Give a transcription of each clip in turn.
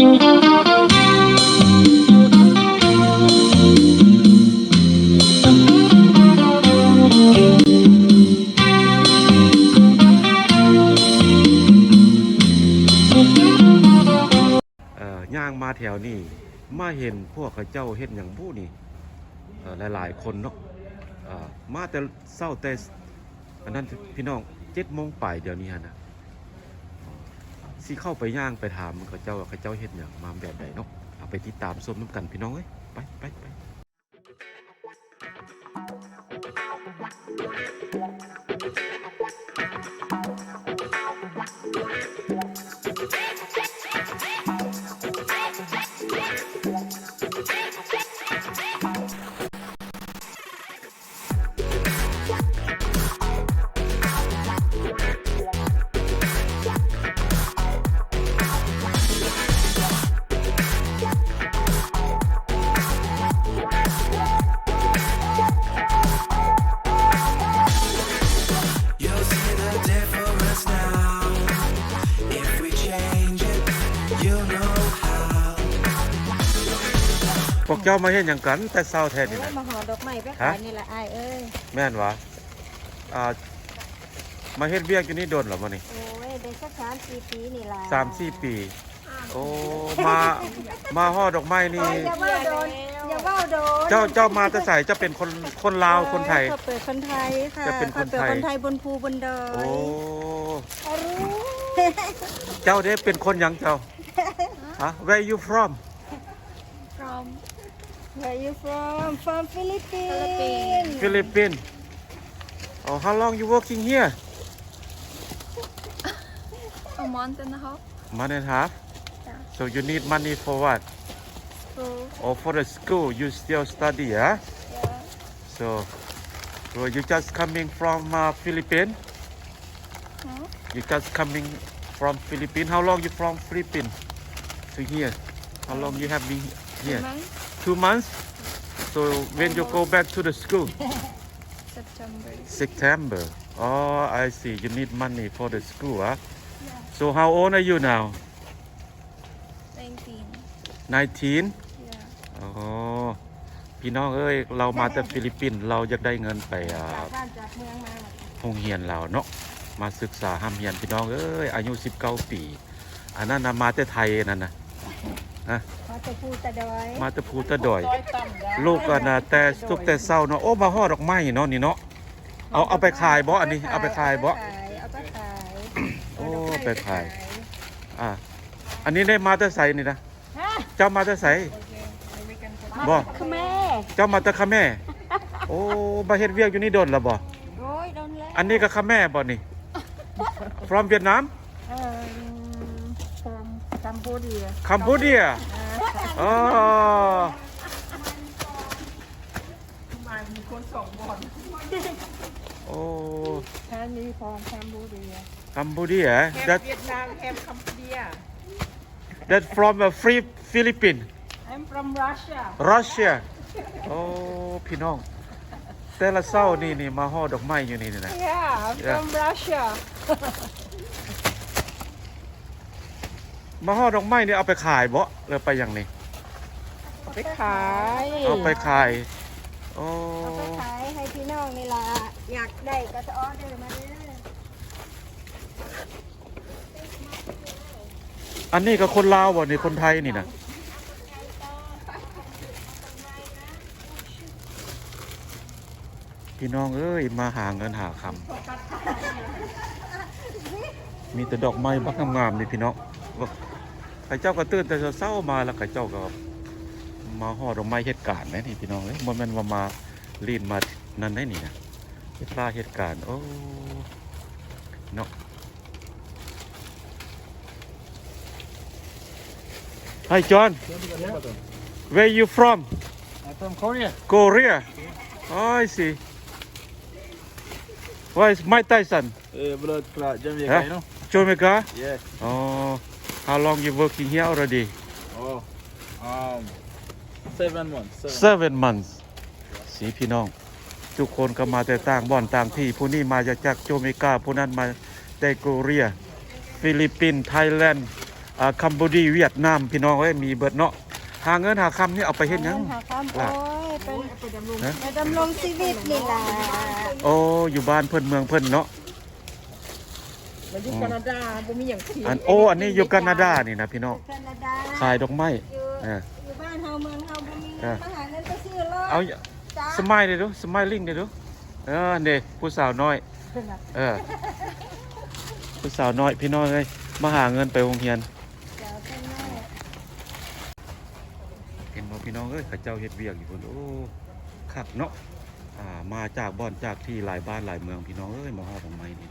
ເອີ ຍ່າງມາແຖວນີ້ ມາເຫັນພວກເຂົາເຈົ້າເຮັດຫຍັງບຸນີ້ ເອີ ຫຼາຍໆຄົນເນາະ ເອີ ມາແຕ່ເຊົ້າແຕ່ ອັນນັ້ນ ພີ່ນ້ອງ ເຈັດໂມງປາຍດຽວນີ້ຫັ້ນນະ ຊິເຂົ້າໄປຍ່າງໄປຖາມເຂົາເຈົ້າວ່າເຂົາເຈົ້າເຮັດຫຍັງມາແບບໃດເນາະ ເອົາໄປຕິດຕາມຊົມນຳກັນ ພີ່ນ້ອງເອີຍ ໄປ ໄປ ໄປ. You'll see the difference now. If we change it, you'll know how. ພວກເຈົ້າມາເຮັດຫຍັງກັນແຕ່ເຊົ້າແທ້ນີ້ນະ? ໂອ້ຍ ມາຫໍ່ດອກໄມ້ໄປຂາຍນີ້ລະອ້າຍເອີຍ. ແມ່ນຫວາ? ອ່າ ມາເຮັດວຽກຢູ່ນີ້ດົນແລ້ວບໍ່ນີ້? ໂອ້ຍ ໄດ້ສັກສາມສີ່ປີນີ້ລະ. ສາມສີ່ປີ. ໂອ້ ມາ ມາຫໍ່ດອກໄມ້ນີ້. ໂອ້ຍ ຢ່າເວົ້າດົນ ຢ່າເວົ້າດົນ. ເຈົ້າ ເຈົ້າມາແຕ່ໃສ? ເຈົ້າເປັນຄົນ ຄົນລາວ ເອີ ຄົນໄທ? ຂ້ອຍເປັນຄົນໄທຄ່ະ. ເຈົ້າເປັນຄົນໄທ? ຂ້ອຍເປັນຄົນໄທບົນພູບົນດອຍ. ໂອ້ ເຈົ້າເດ້ເປັນຄົນຫຍັງເຈົ້າ? ຮະ? Where you from? From Where you from? From Philippines. Philippines. Philippines. Oh, how long you working here? A month and a half. Month and a half? Yeah. So you need money for what? School. Oh, for the school. You still study, huh? Yeah. So, so you just coming from, uh, Philippines? Hmm? You just coming from Philippines? How long you from Philippines to here? How long you have been here? Two months. Two months? So when you go back to the school? September. September. Oh, I see. You need money for the school, huh? Yeah. So how old are you now? Nineteen. Nineteen? Yeah. ອໍ ພີ່ນ້ອງເອີຍ ລາວມາແຕ່ຟີລິບປິນ ລາວຢາກໄດ້ເງິນໄປ ອ່າ ຈາກບ້ານຈາກເມືອງມາ ໂຮງຮຽນລາວເນາະ ມາສຶກສາຮ່ຳຮຽນ ພີ່ນ້ອງເອີຍ ອາຍຸສິບເກົ້າປີ ອັນນັ້ນນະ ມາແຕ່ໄທນັ້ນນະ ຮະ ມາແຕ່ພູຕາດອຍ ມາແຕ່ພູຕາດອຍ ລູກອັນນະ ແຕ່ລຸກແຕ່ເຊົ້າເນາະ ໂອ້ ມາຫໍ່ດອກໄມ້ເນາະ ນີ້ເນາະ ເອົາ ເອົາໄປຂາຍບໍ່ ອັນນີ້ ເອົາໄປຂາຍບໍ່ ເອົາໄປຂາຍ ໂອ້ ເອົາໄປຂາຍ ອ່າ ອັນນີ້ໄດ້ມາແຕ່ໃສນີ້ນະ? ຮະ ເຈົ້າມາແຕ່ໃສ? ບໍ່ ມາແຕ່ຂະແມ ເຈົ້າມາແຕ່ຂະແມ ໂອ້ ມາເຮັດວຽກຢູ່ນີ້ດົນແລ້ວບໍ່? ໂອ້ຍ ດົນແລ້ວ ອັນນີ້ກໍຂະແມບໍ່ນີ້? From Vietnam? ເອີ from Cambodia Cambodia ເອີ ອໍ ມາມີຄົນສອງບ່ອນ ໂອ້ ແທ້ມີ from Cambodia Cambodia Ham that Vietnam Ham Cambodia That from a Philip- Philippines. I'm from Russia. Russia. ໂອ້ ພີ່ນ້ອງ ແຕ່ລະເຊົ້ານີ້ນີ້ ມາຫໍ່ດອກໄມ້ຢູ່ນີ້ນີ້ນະ Yeah, I'm from Russia. ມາຫໍ່ດອກໄມ້ນີ້ເອົາໄປຂາຍບໍ່ ຫຼືໄປຫຍັງນີ້? ເອົາໄປຂາຍ ເອົາໄປຂາຍ ໂອ້ ເອົາໄປຂາຍໃຫ້ພີ່ນ້ອງນີ້ລະ ຢາກໄດ້ກໍອອເດີມາເດີ. ອັນນີ້ກໍຄົນລາວບໍ່ນີ້ ຄົນໄທນີ້ນະ? ພີ່ນ້ອງເອີຍ ມາຫາເງິນຫາຄຳ ມີແຕ່ດອກໄມ້ບັກງາມໆນີ້ພີ່ນ້ອງ ເຂົາເຈົ້າກໍຕື່ນແຕ່ເຊົ້າໆມາ ແລ້ວເຂົາເຈົ້າກໍມາຫໍ່ດອກໄມ້ເຮັດການເດ້ນີ້ພີ່ນ້ອງເອີຍ ບໍ່ແມ່ນວ່າມາຫຼິ້ນມານັ້ນໄດ໋ນີ້ນະ ເຮັດລາເຮັດການ ໂອ້ ເນາະ. Hi, John. Where you from? I'm from Korea. Korea. Oh, I see. Where is Mike Tyson? Eh, blood clot, Jamaica, you know? Jamaica? Yeah. Oh, how long you working here already? Oh, um, seven months. Seven. Seven months. ສີ່ພີ່ນ້ອງ ທຸກຄົນກໍມາແຕ່ຕ່າງບ່ອນຕ່າງທີ່ ຜູ້ນີ້ມາຈາກ ຈາກເມກາ ຜູ້ນັ້ນມາແຕ່ເກົາຫຼີ ຟີລິບປິນ ໄທແລນ ເ ອ່າ ຄັມໂບດີ ຫວຽດນາມ ພີ່ນ້ອງເອີຍ ມີເບິດເນາະ. ຫາເງິນຫາຄຳນີ້ເອົາໄປເຮັດຫຍັງ? ຫາເງິນຫາຄຳ ຫຼະ ໂອ້ຍ ໄປ ຫາ ໄປດຳລົງ ໄປດຳລົງຊີວິດນີ້ລະ. ໂອ້ ຢູ່ບ້ານເພິ່ນເມືອງເພິ່ນເນາະ. ມາຢູ່ ອືມ ການາດາ ບໍ່ມີຫຍັງກິນ. ອັນ ໂອ້ ອັນນີ້ຢູ່ການາດານີ້ນະ ພີ່ນ້ອງ ຢູ່ການາດາ ຂາຍດອກໄມ້. ຢູ່ ເອີ ຢູ່ບ້ານເຮົາເມືອງເຮົາບໍ່ມີເງິນ ເອີ ມາຫາເງິນໄປຊື້ເລີຍ. ເອົາ ສະມາຍເດ້ດູ ສະມາຍລິ້ງເດ້ດູ. ເອີ ເດ້ ຜູ້ສາວນ້ອຍ ເອີ ຜູ້ສາວນ້ອຍ ພີ່ນ້ອງເອີຍ ມາຫາເງິນໄປໂຮງຮຽນ. ເຫັນບໍ່ພີ່ນ້ອງເອີຍ ເຂົາເຈົ້າເຮັດວຽກຢູ່ພຸ້ນ. ໂອ້ ຄັກເນາະ. ອ່າ ມາຈາກບ່ອນຈາກທີ່ ຫຼາຍບ້ານຫຼາຍເມືອງ ພີ່ນ້ອງເອີຍ ມາຮອດດອກໄມ້ນີ້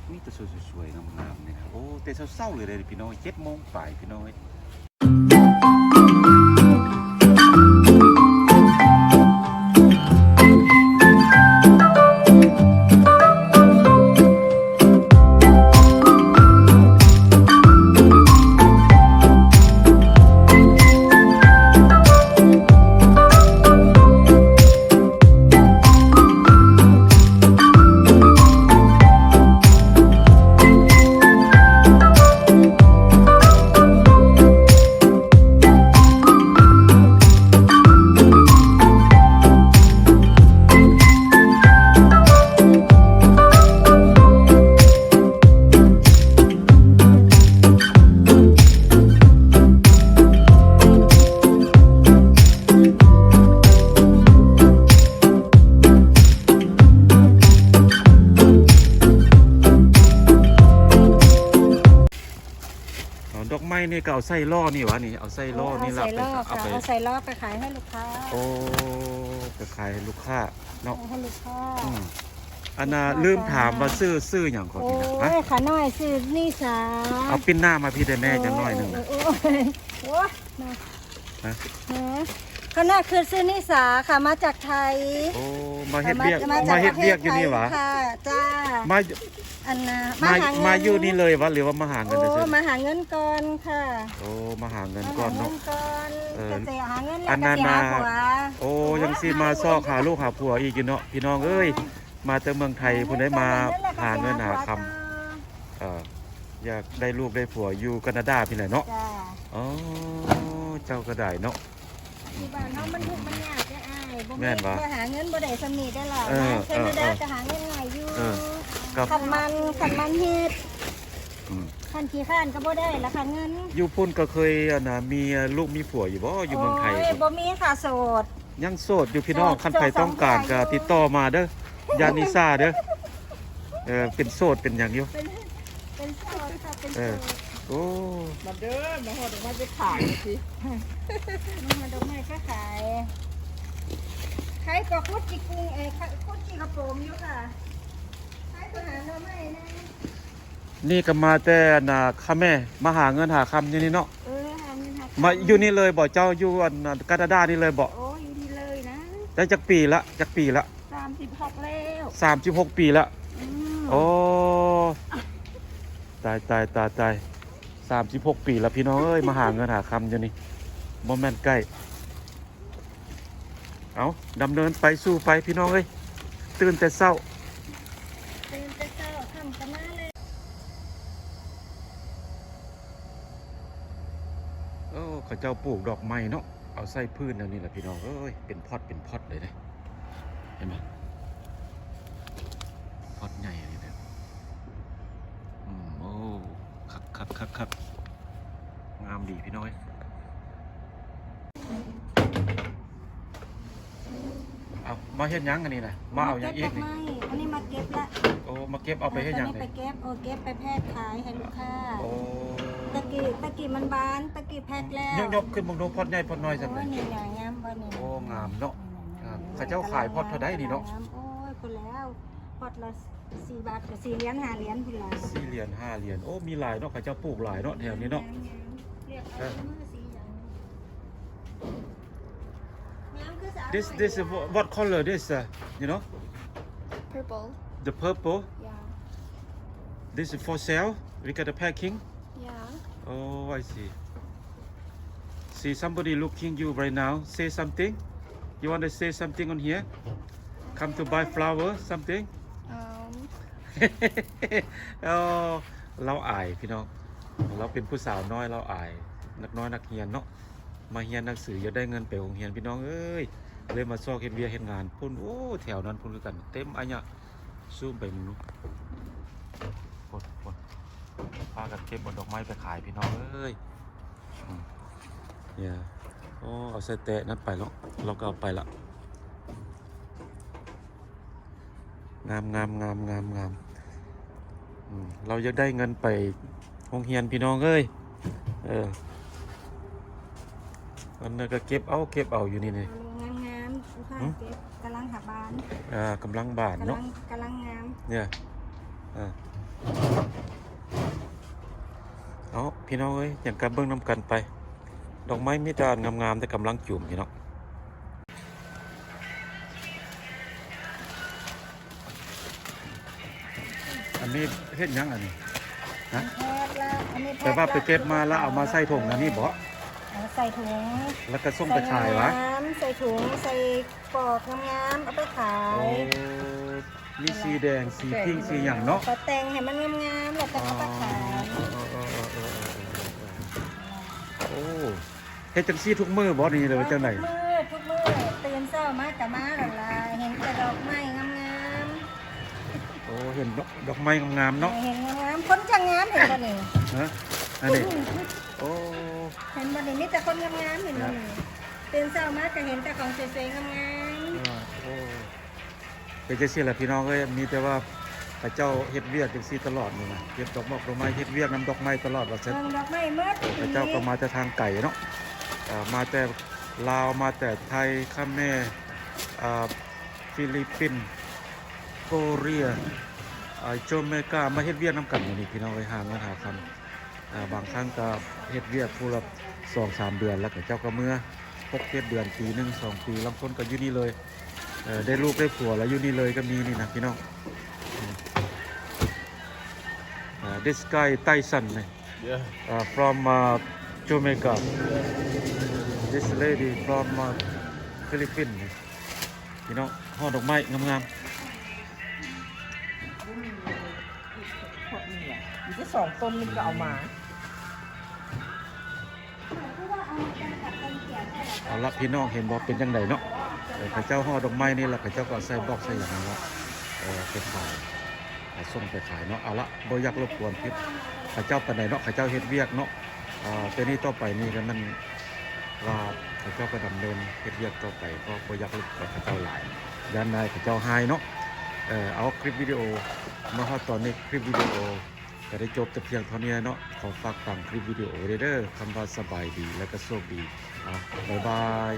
ມີແຕ່ສວຍໆ ງາມໆ ນີ້ນະ. ໂອ້ ແຕ່ເຊົ້າໆ ເລີຍເດ້ພີ່ນ້ອງ ເຈັດໂມງປາຍ ພີ່ນ້ອງເອີຍ. ເອົາດອກໄມ້ນີ້ກໍເອົາໃສ່ລໍ້ນີ້ຫວານີ້ ເອົາໃສ່ລໍ້ນີ້ລະ ເອົາໃສ່ລໍ້ ເອົາໄປ ເອົາໃສ່ລໍ້ໄປຂາຍໃຫ້ລູກຄ້າ. ໂອ້ ໄປຂາຍໃຫ້ລູກຄ້າເນາະ ຂາຍໃຫ້ລູກຄ້າ. ອືມ ອັນນ່າ ເອົາໄປ ລືມຖາມວ່າຊື່ ຊື່ຫຍັງຂອງ ໂອ້ ນີ້ນະ? ຮະ ຂ້ານ້ອຍຊື່ນິສາ. ເອົາປິ່ນໜ້າມາພີ້ໄດ້ແມ່ ໂອ້ ຈັກໜ້ອຍໜຶ່ງ. ໂອ້ຍ ໂອ້ຍ ໂອ້ຍ ຮະ ຮະ ຂ້ານ້ອຍຄືຊື່ນິສາຄ່ະ ມາຈາກໄທ. ໂອ້ ມາເຮັດວຽກ ມາ ມາເຮັດວຽກຢູ່ນີ້ຫວາ? ຈ້າ ມາ ອັນນ່າ ມາ ມາຫາເງິນ ມາຢູ່ນີ້ເລີຍຫວາ ຫຼືວ່າມາຫາເງິນ? ໂອ້ ມາຫາເງິນກ່ອນຄ່ະ. ໂອ້ ມາຫາເງິນກ່ອນເນາະ ມາຫາເງິນກ່ອນ. ເອີ ກໍຊິຫາເງິນ ອັນນັ້ນນະ ກໍຊິຫາຜົວ. ໂອ້ ໂອ້ ຍັງຊິມາຊອກຫາລູກຫາຜົວອີກຢູ່ເນາະ ພີ່ນ້ອງເອີຍ. ໂອ້ຍ ມາແຕ່ເມືອງໄທພຸ້ນໄດ້ ມາຫາເງິນຫາຄຳ. ເອີ ຢາກໄດ້ລູກໄດ້ຜົວຢູ່ການາດາພີ້ແຫຼະເນາະ. ຈ້າ ອໍ ເຈົ້າກໍໄດ້ເນາະ. ຢູ່ບ້ານເຮົາມັນທຸກມັນຍາກເດ້ອ້າຍ. ບໍ່ມີ ແມ່ນຫວາ? ບໍ່ຫາເງິນບໍ່ໄດ້ສ່ຳນີ້ເດ້ລະ. ເອີ ມາແຄນາດາ ເອີ ກໍຫາເງິນງ່າຍຢູ່. ເອີ ຄັນມັນ ຄັນມັນເຮັດ. ອືມ ຄັນຂີ້ຄ້ານກໍບໍ່ໄດ້ລະຄ່ະເງິນ. ຢູ່ພຸ້ນກໍເຄີຍ ອັນນ່າ ມີລູກມີຜົວຢູ່ບໍ່? ຢູ່ເມືອງໄທ ໂອ້ຍ ພຸ້ນ ບໍ່ມີຄ່ະ ໂສດ. ຍັງໂສດຢູ່ພີ່ນ້ອງ ໂສດ ຄັນໃຜຕ້ອງການກໍຕິດຕໍ່ມາເດີ ຍານິສາເດີ. ເອີ ເປັນໂສດເປັນຫຍັງຢູ່ ເປັນ ເປັນໂສດຄ່ະ ເປັນໂສດ. ເອີ ໂອ້ ມາເດີ ມາຮອດດອກໄມ້ໄປຂາຍຊິ ມາຮອດດອກໄມ້ໄປຂາຍ. ໃຜກໍຂຸດຂີ້ກຸງ ເອີ ຂຸດຂີ້ກະໂປມຢູ່ຄ່ະ ໃຜກໍຫາໜໍ່ໄມ້ແດ່. ນີ້ກໍມາແຕ່ ອັນນ່າ ຄະແມ ມາຫາເງິນຫາຄຳຢູ່ນີ້ເນາະ. ເອີ ຫາເງິນຫາຄຳ. ມາຢູ່ນີ້ເລີຍບໍ່ເຈົ້າ? ຢູ່ ອັນ ການາດານີ້ເລີຍບໍ່? ໂອ້ ຢູ່ນີ້ເລີຍນະ. ໄດ້ຈັກປີລະ? ຈັກປີລະ? ສາມສິບຫົກແລ້ວ. ສາມສິບຫົກປີລະ. ອືມ ໂອ້ ຕາຍ ຕາຍ ຕາຍ ຕາຍ ສາມສິບຫົກປີລະ ພີ່ນ້ອງເອີຍ ມາຫາເງິນຫາຄຳຢູ່ນີ້ ບໍ່ແມ່ນໃກ້. ເອົາ ດຳເນີນໄປ ສູ້ໄປ ພີ່ນ້ອງເອີຍ ຕື່ນແຕ່ເຊົ້າ ຕື່ນແຕ່ເຊົ້າ ຄ່ຳກໍມາແລ້ວ. ໂອ້ ເຂົາເຈົ້າປູກດອກໄມ້ເນາະ ເອົາໃສ່ພື້ນແນວນີ້ລະ ພີ່ນ້ອງເອີຍ ເປັນພອດເປັນພອດເລີຍເດ້ ເຫັນບໍ່? ພອດໃຫຍ່ເລີຍເດ້. ອືມ ໂອ້ ຄັກໆໆ ງາມດີ ພີ່ນ້ອງເອີຍ. ເອົາ ມາເຮັດຫຍັງອັນນີ້ນະ? ມາເອົາຫຍັງອີກນີ້? ມາເກັບດອກໄມ້ ອັນນີ້ມາເກັບລະ. ໂອ້ ມາເກັບເອົາໄປເຮັດຫຍັງນີ້? ໄປເກັບ ໂອ້ ເກັບໄປແພັກຂາຍໃຫ້ລູກຄ້າ. ໂອ້ ຕະກີ້ ຕະກີ້ມັນບານ ຕະກີ້ແພັກແລ້ວ. ຍົກໆຂຶ້ນເບິ່ງດູ ພອດໃຫຍ່ພອດນ້ອຍສ່ຳໃດ? ໂອ້ ນີ້ນະ ງາມບໍ່ນີ້? ໂອ້ ງາມເນາະ ງາມ. ເຂົາເຈົ້າຂາຍພອດເທົ່າໃດນີ້ເນາະ? ໂອ້ຍ ພຸ້ນແລ້ວ ພອດລະ ສີ່ບາດກໍສີ່ຫຼຽນຫ້າຫຼຽນພຸ້ນລະ. ສີ່ຫຼຽນຫ້າຫຼຽນ. ໂອ້ ມີຫຼາຍເນາະ ເຂົາເຈົ້າປູກຫຼາຍເນາະ ແຖວນີ້ເນາະ. ເລືອກເອົາ ເອີ ມື້ສີຫຍັງ ງາມຄືສາວ. This, this, what, what color this, uh, you know? Purple. The purple? Yeah. This is for sale? We got the packing? Yeah. Oh, I see. See somebody looking you right now. Say something. You want to say something on here? Come to buy flower, something? Um. ເອີ ລາວອາຍ ພີ່ນ້ອງ. ລາວເປັນຜູ້ສາວນ້ອຍ ລາວອາຍ ນັກນ້ອຍນັກຮຽນເນາະ ມາຮຽນໜັງສື ຢາກໄດ້ເງິນໄປໂຮງຮຽນ ພີ່ນ້ອງເອີຍ ເລີຍມາຊອກເຮັດວຽກເຮັດງານພຸ້ນ. ໂອ້ ແຖວນັ້ນພຸ້ນຄືກັນ ເຕັມອາຍະ ຊູມໄປເບິ່ງດູ ໂອ້ ພາກັນເກັບເອົາດອກໄມ້ໄປຂາຍ ພີ່ນ້ອງເອີຍ. ອືມ ເອີ ໂອ້ ເອົາໃສ່ແຕະນັ້ນໄປແລ້ວ ລາວກໍເອົາໄປລະ. ງາມໆໆໆໆ ອືມ ລາວຢາກໄດ້ເງິນໄປໂຮງຮຽນ ພີ່ນ້ອງເອີຍ. ເອີ ອັນນັ້ນກໍເກັບເອົາ ເກັບເອົາຢູ່ນີ້ນີ້ ງາມໆ ຜູ້ພາເກັບ ກຳລັງຫາບານ ອ່າ ກຳລັງບານເນາະ ກຳລັງ ກຳລັງງາມ ເອີ ອ່າ ເອົາ ພີ່ນ້ອງເອີຍ ຫຍັງກໍເບິ່ງນຳກັນໄປ. ດອກໄມ້ມີແຕ່ອັນງາມໆ ແຕ່ກຳລັງຈູມ ພີ່ນ້ອງ. ອັນນີ້ເຮັດຫຍັງອັນນີ້? ຮະ? ແພັດລະ ອັນນີ້ແພັດ ແປວ່າໄປເກັບມາແລ້ວເອົາມາໃສ່ຖົງອັນນີ້ບໍ? ເອົາໃສ່ຖົງ ແລ້ວກໍສົ່ງໄປຂາຍຫວາ? ໃສ່ງາມ ໃສ່ຖົງ ໃສ່ປອກງາມໆ ເອົາໄປຂາຍ. ໂອ້ ມີສີແດງ ສີພິ້ງ ສີຫຍັງເນາະ ກໍແຕ່ງໃຫ້ມັນງາມໆ ແລ້ວກໍເອົາໄປຂາຍ. ອໍ ເອີໆໆໆໆ ໂອ້ ເຮັດຈັ່ງຊີ້ທຸກມື້ບໍນີ້ ຫຼືວ່າຈັ່ງໃດ? ເອີ ທຸກມື້ ທຸກມື້ ຕື່ນເຊົ້າມາກໍມາແລ້ວລະ ເຫັນແຕ່ດອກໄມ້ງາມໆ. ໂອ້ ເຫັນດອກ ດອກໄມ້ງາມໆເນາະ ເອີ ເຫັນງາມໆ ຄົນຈັ່ງງາມ ເຫັນບໍ່ນີ້? ຮະ? ອັນນີ້ ໂອ້ ເຫັນບໍ່ນີ້? ມີແຕ່ຄົນງາມໆ ເຫັນບໍ່ນີ້? ຕື່ນເຊົ້າມາກໍເຫັນແຕ່ຂອງສວຍໆ ງາມໆ. ເອີ ໂອ້ ເປັນຈັ່ງຊີ້ລະພີ່ນ້ອງເອີຍ ມີແຕ່ວ່າເຂົາເຈົ້າເຮັດວຽກຈັ່ງຊີ້ຕະຫຼອດນີ້ນະ ເກັບດອກໝອກດອກໄມ້ ເຮັດວຽກນຳດອກໄມ້ຕະຫຼອດວ່າຊັ້ນ. ເບິ່ງດອກໄມ້ໝົດ ເຂົາເຈົ້າກໍມາແຕ່ທາງໄກເນາະ ເອີ ມາແຕ່ລາວ ມາແຕ່ໄທ ຂະແມ ອ່າ ຟີລິບປິນ ໂກເຣຍ ອ່າ ເຈເມກາ ມາເຮັດວຽກນຳກັນຢູ່ນີ້ ພີ່ນ້ອງເອີຍ ຫາເງິນຫາຄຳ. ອ່າ ບາງຄັ້ງກໍເຮັດວຽກຜູ້ລະສອງສາມເດືອນ ແລ້ວເຂົາເຈົ້າກໍເມືອ ຫົກເຈັດເດືອນ ປີໜຶ່ງສອງປີ ລາງຄົນກໍຢູ່ນີ້ເລີຍ ເອີ ໄດ້ລູກໄດ້ຜົວແລ້ວຢູ່ນີ້ເລີຍກໍມີນີ້ນະພີ່ນ້ອງ. ອືມ ອ່າ this guy Tyson ນີ້ Yeah. ອ່າ from ອ່າ Jamaica. This lady from ອ່າ Philippines ນີ້ ພີ່ນ້ອງ ຫໍ່ດອກໄມ້ງາມໆ. ມີແຕ່ສອງຕົ້ນ ມັນກໍເອົາມາ. ເອົາລະ ພີ່ນ້ອງເຫັນບໍ່ ເປັນຈັ່ງໃດເນາະ? ເອີ ເຂົາເຈົ້າຫໍ່ດອກໄມ້ນີ້ລະ ເຂົາເຈົ້າກໍເອົາໃສ່ບອກໃສ່ຫຍັງນີ້ລະ ເອີ ໄປຂາຍ ເອົາສົ່ງໄປຂາຍເນາະ. ເອົາລະ ບໍ່ຢາກລົບກວນເຂົາເຈົ້າປານໃດເນາະ ເຂົາເຈົ້າເຮັດວຽກເນາະ. ເອີ ແຕ່ນີ້ຕໍ່ໄປນີ້ກໍແມ່ນວ່າເຂົາເຈົ້າກໍດຳເນີນເຮັດວຽກຕໍ່ໄປ ກໍບໍ່ຢາກລົບກວນເຂົາເຈົ້າຫຼາຍ ຢ້ານນາຍເຂົາເຈົ້າຮ້າຍເນາະ. ເອີ ເອົາ ຄລິບວິດີໂອມາຮອດຕອນນີ້ ຄລິບວິດີໂອ ກໍໄດ້ຈົບແຕ່ພຽງເທົ່ານີ້ແຫຼະເນາະ. ຂໍຝາກຟັງຄລິບວິດີໂອເດີ ຄຳວ່າສະບາຍດີ ແລະ ກໍໂຊກດີ. ອ່າ ບາຍບາຍ.